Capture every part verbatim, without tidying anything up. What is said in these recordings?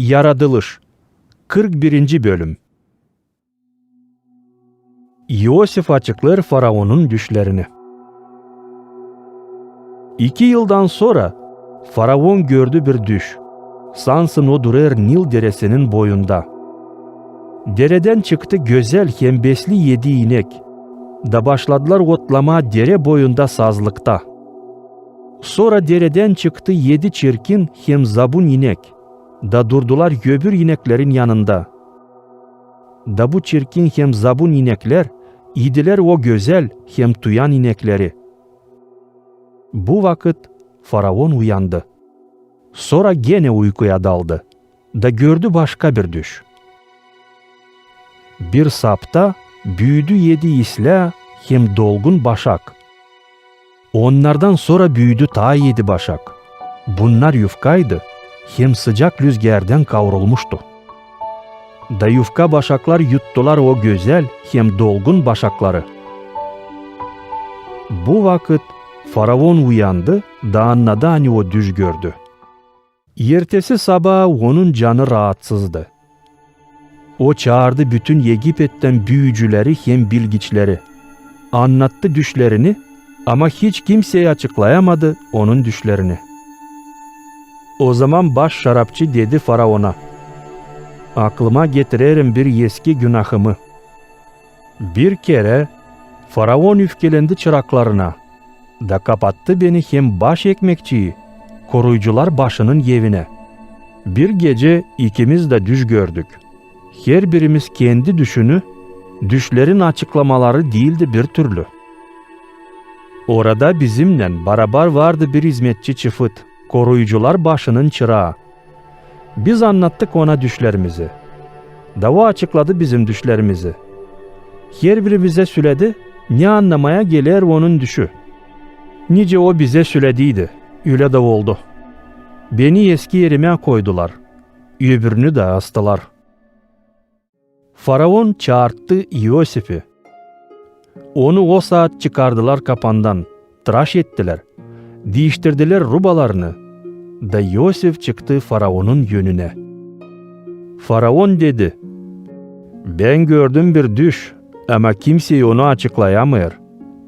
Yaradılış, kırk birinci bölüm. İosif açıklêêr faraonun düşlerini. İki yıldan sora faraon gördü bir düş. Sansın o durêr Nil deresinin boyunda. Deredän çıktı gözäl hem besli edi inek, da başladılar otlamaa dere boyunda sazlıkta. Sora deredän çıktı edi çirkin hem zabun inek, da durdular öbür ineklerin yanında. Da bu çirkin hem zabun ineklär idilär o gözäl hem tuyan inekleri. Bu vakıt faraon uyandı. Sora genä uykuya daldı, da gördü başka bir düş. Bir sapta büüdü edi islää hem dolgun başak. Onnardan sora büüdü taa edi başak. Bunnar yufkaydı hem sıcak lüzgerdän kaurulmuştu. Da yufka başaklar yuttular o gözäl hem dolgun başakları. Bu vakıt faraon uyandı da annadı, ani o düş gördü. Ertesi sabaa onun canı raatsızdı. O çaardı bütün Egipettän büücüleri hem bilgiçleri. Annattı düşlerini, ama hiç kimsey açıklayamadı onun düşlerini. Ozaman baş şarapçı dedi faraona: Aklıma getirerim bir eski günahımı. Bir kerä faraon üfkelendi çıraklarına, da kapattı beni hem baş ekmekçiyi koruyucular başının evinä. Bir gecä ikimiz dä düş gördük. Herbirimiz kendi düşünü, düşlerin açıklamaları diildi bir türlü. Orada bizimnän barabar vardı bir izmetçi çıfıt, koruyucular başının çıraa. Biz annattık ona düşlerimizi. Da o açıkladı bizim düşlerimizi. Herbirimizä söledi, ne annamaya geler onun düşü. Nicä o bizä sölediydi, ölä dä oldu. Beni eski erimä koydular, öbürünü dä astılar. Faraon çaarttı İosifi. Onu o saat çıkardılar kapandan, tıraş ettilär, diiştirdilär rubalarını, da İosif çıktı faraonun önünä. Faraon dedi: Bän gördüm bir düş, ama kimsey onu açıklayamêêr.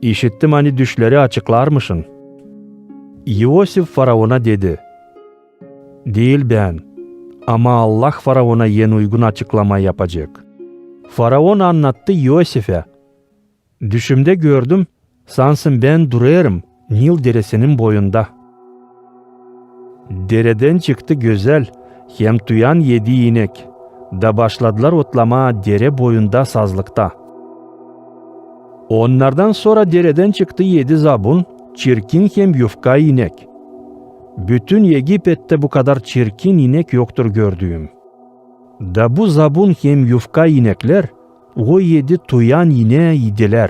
İşittim, ani düşleri açıklarmışın. İosif faraona dedi: Diil bän, ama Allah faraona en uygun açıklama yapacek. Faraon annattı İosifä: Düşümdä gördüm, sansın bän durêrım Nil deresinin boyunda. Deredän çıktı gözäl hem tuyan edi inek, da başladılar otlamaa dere boyunda sazlıkta. Onnardan sora deredän çıktı edi zabun, çirkin hem yufka inek. Bütün Egipettä bu kadar çirkin inek yoktur gördüüm. Da bu zabun hem yufka ineklär o edi tuyan inää idilär.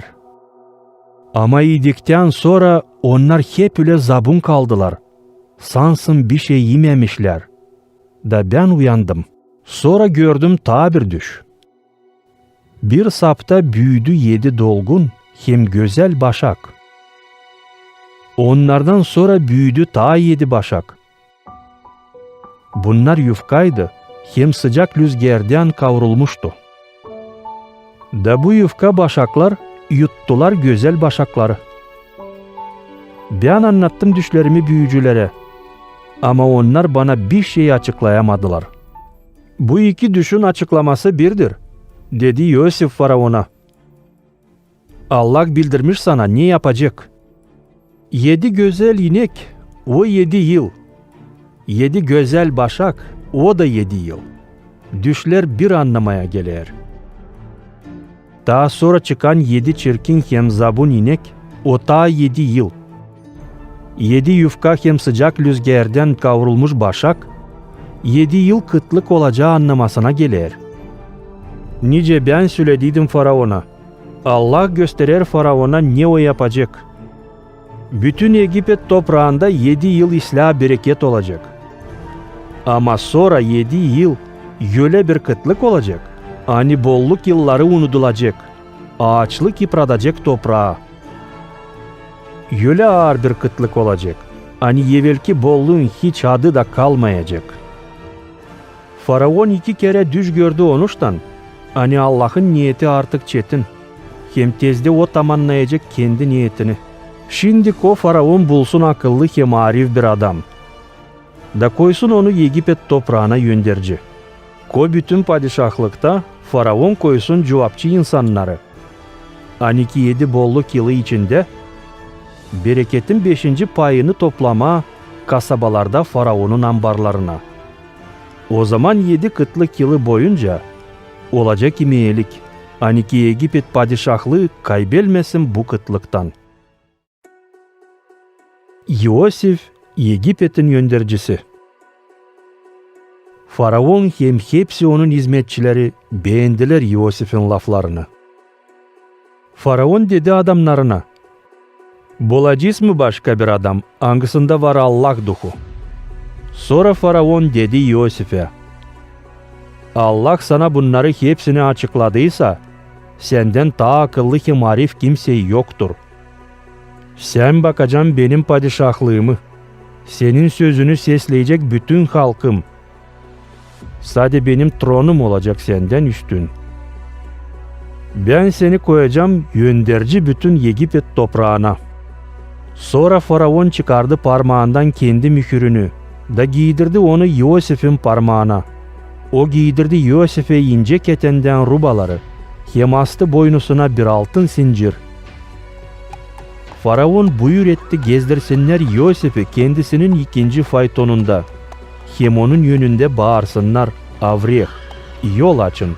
Ama idiktän sora onnar hep ölä zabun kaldılar, sansın bişey imemişlär. Da bän uyandım. Sora gördüm taa bir düş. Bir sapta büüdü edi dolgun hem gözäl başak. Onnardan sora büüdü taa edi başak. Bunnar yufkaydı hem sıcak lüzgerdän kaurulmuştu. Da bu yufka başaklar yuttular gözäl başakları. Bän annattım düşlerimi büücülerä, ama onnar bana bişey açıklayamadılar. Bu iki düşün açıklaması birdir, dedi İosif faraona. Allah bildirmiş sana, ne yapacek. Edi gözäl inek, o edi yıl. Edi gözäl başak, o da edi yıl. Düşlär bir annamaya geler. Taa sora çıkan edi çirkin hem zabun inek, o taa edi yıl. Edi yufka hem sıcak lüzgerdän kaurulmuş başak, edi yıl kıtlık olacaa annamasına geler. Nicä bän sölediydim faraona, Allah gösterer faraona, ne o yapacek. Bütün Egipet topraanda edi yıl islää bereket olacek. Ama sora edi yıl ölä bir kıtlık olacek, ani bolluk yılları unudulacek, aaçlık yıpradacek topraa. Ölä aar bir kıtlık olacek, ani evelki bolluun hiç adı da kalmayacek. Faraon iki kerä düş gördü onuştan, ani Allahın neeti artık çetin, hem tezdä o tamannayacek kendi neetini. Şindi ko faraon bulsun akıllı hem aarif bir adam, da koysun onu Egipet topraana önderci. Ko bütün padişahlıkta faraon koysun cuvapçı insannarı, ani ki edi bolluk yılı içindä bereketin beşinci payını toplamaa kasabalarda faraonun ambarlarına. Ozaman edi kıtlık yılı boyunca olacek imeelik, ani ki Egipet padişahlıı kaybelmesin bu kıtlıktan. İosif, Egipetin öndercisi. Faraon hem hepsi onun izmetçileri beendilär İosifin laflarını. Faraon dedi adamnarına: "Bulacez mı başka bir adam, angısında var Allah Duhu?" Sora faraon dedi İosifä: "Allah sana bunnarı hepsini açıkladıysa, sendän taa akıllı hem aarif kimsey yoktur. Sän bakacan benim padişahlıımı, senin sözünü sesleyecek bütün halkım. Sade benim tronum olacek sendän üstün. Bän seni koyacam önderci bütün Egipet topraana." Sora faraon çıkardı parmaandan kendi mühürünü da giidirdi onu İosifin parmaana. O giidirdi İosifä incä ketendän rubaları hem astı boynusuna bir altın sincir. Faraon buyur etti gezdirsinnär İosifi kendisinin ikinci faytonunda hem onun önündä baarsınnar: "Avreh, yol açın!"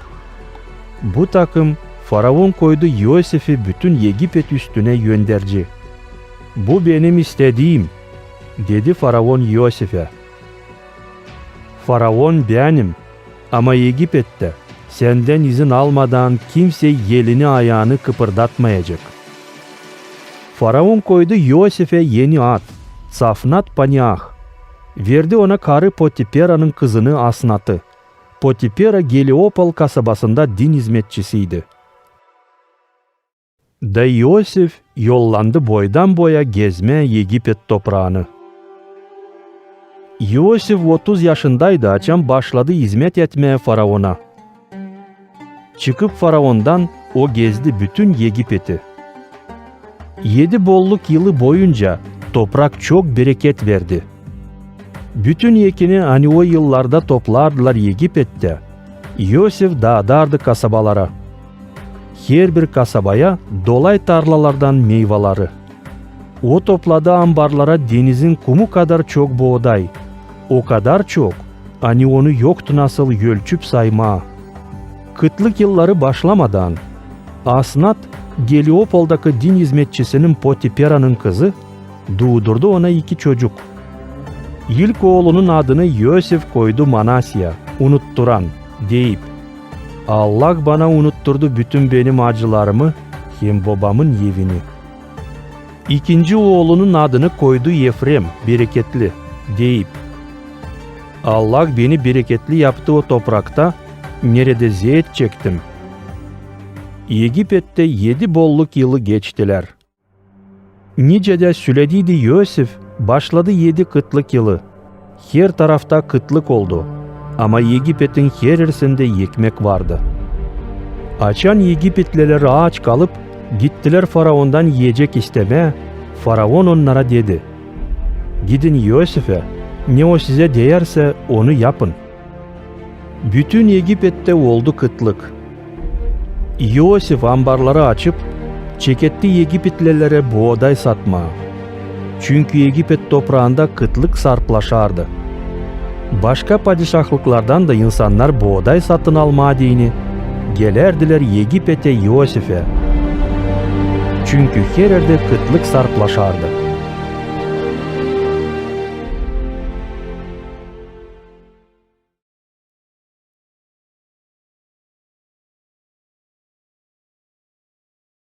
Bu takım faraon koydu İosifi bütün Egipet üstünä önderci. "Bu benim istediim," dedi faraon İosifä. "Faraon bänim, ama Egipettä sendän izin almadaan kimsey elini-ayaanı kıpırdatmayacek." Faraon koydu İosifä eni ad, Tsafnat-Paneah. Verdi ona karı Potiperanın kızını Asnatı. Potipera Geliopol kasabasında din izmetçisiydi. Da İosif yollandı boydan-boya gezmää Egipet topraanı. İosif otuz yaşındaydı, açan başladı izmet etmää faraona. Çıkıp faraondan, o gezdi bütün Egipeti. Edi bolluk yılı boyunca toprak çok bereket verdi. Bütün ekini, ani o yıllarda toplardılar Egipettä, İosif daadardı kasabalara. Herbir kasabaya dolay tarlalardan meyvaları. O topladı ambarlara denizin kumu kadar çok booday, o kadar çok, ani onu yoktu nasıl ölçüp saymaa. Kıtlık yılları başlamadaan, Asnat, Geliopoldakı din izmetçisinin Potiperanın kızı, duudurdu ona iki çocuk. İlk oolunun adını İosif koydu Manasya, unutturan, deyip: "Allah bana unutturdu bütün benim acılarımı hem bobamın evini." İkinci oolunun adını koydu Efrem, bereketli, deyip: "Allah beni bereketli yaptı o toprakta, neredä zeet çektim." Egipettä edi bolluk yılı geçtilär. Nicä dä sölediydi İosif, başladı edi kıtlık yılı. Her tarafta kıtlık oldu, ama Egipetin herersindä ekmek vardı. Açan egipetliler aaç kalıp gittilär faraondan iyecek istemää, faraon onnara dedi: "Gidin İosifä, ne o sizä deyärsä, onu yapın." Bütün Egipettä oldu kıtlık. İosif ambarları açıp, çeketti egipetlilerä booday satmaa. Çünkü Egipet topraanda kıtlık sarplaşardı. Başka padişahlıklardan da insannar booday satın almaa deyni gelärdilär Egipetä İosifä. Çünkü hererdä kıtlık sarplaşardı.